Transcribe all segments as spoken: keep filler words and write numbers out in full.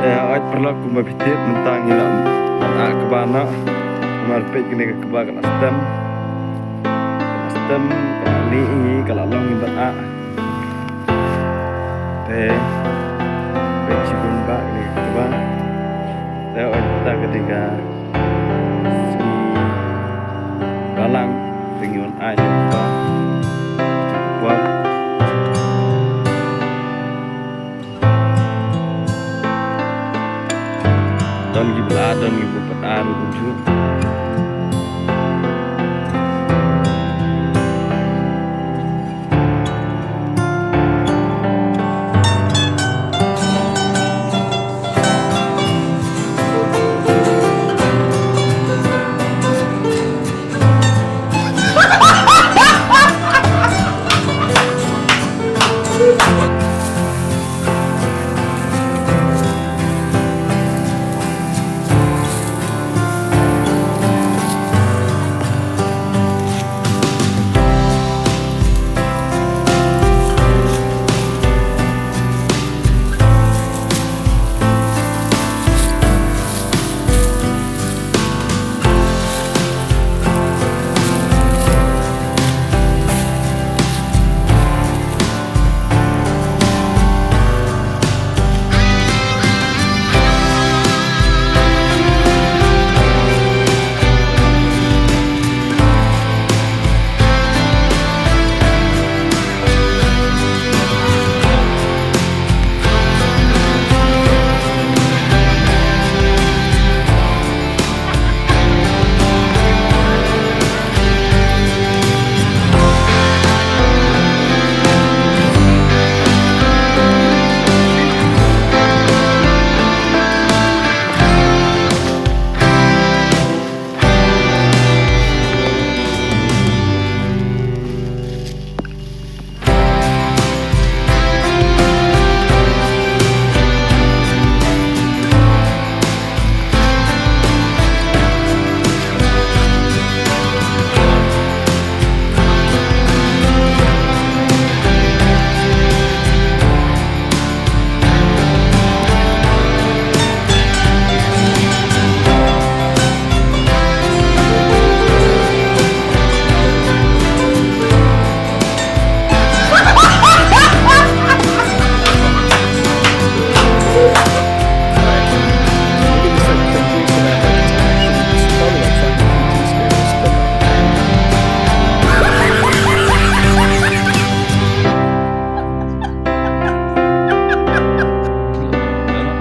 Te hooid paralok, kumba phi tip mynta ngi la ah kba noh. Namar peit kane ka kba ka la stem. Ka la stem, ka la lieh hi, ka la long hi ban ah. Te peit shibun ba kane ka kba. Te hooid mynta ka dei ka sngi Balang, te ngi wan ai ïa ka kba. Ka kba. Don kiba la, don kiba pat ar kumjuh.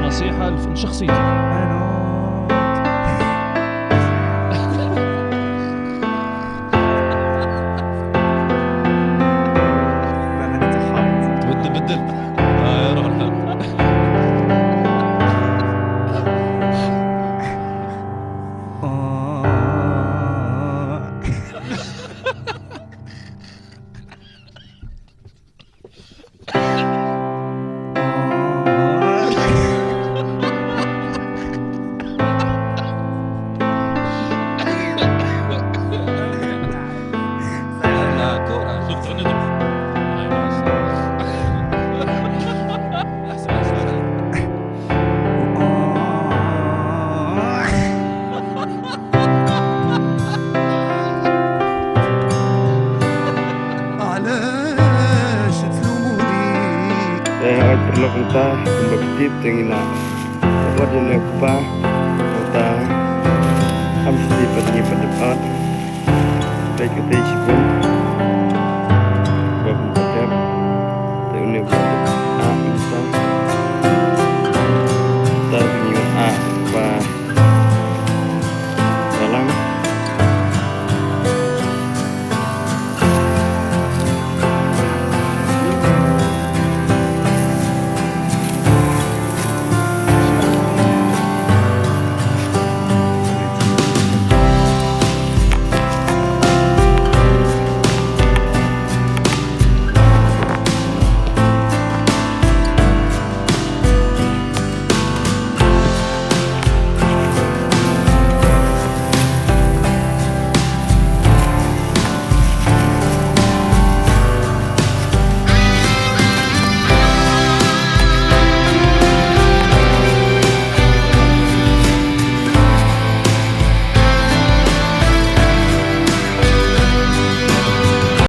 نصيحة لشخصيتك. بدل، بدل. آه، روح الحل. Te hooid paralok, mynta kumba phi tip te ngi la ot ïa une u kba. Mynta ham sdie pat ngi pat dep ot. Peit katei shibun.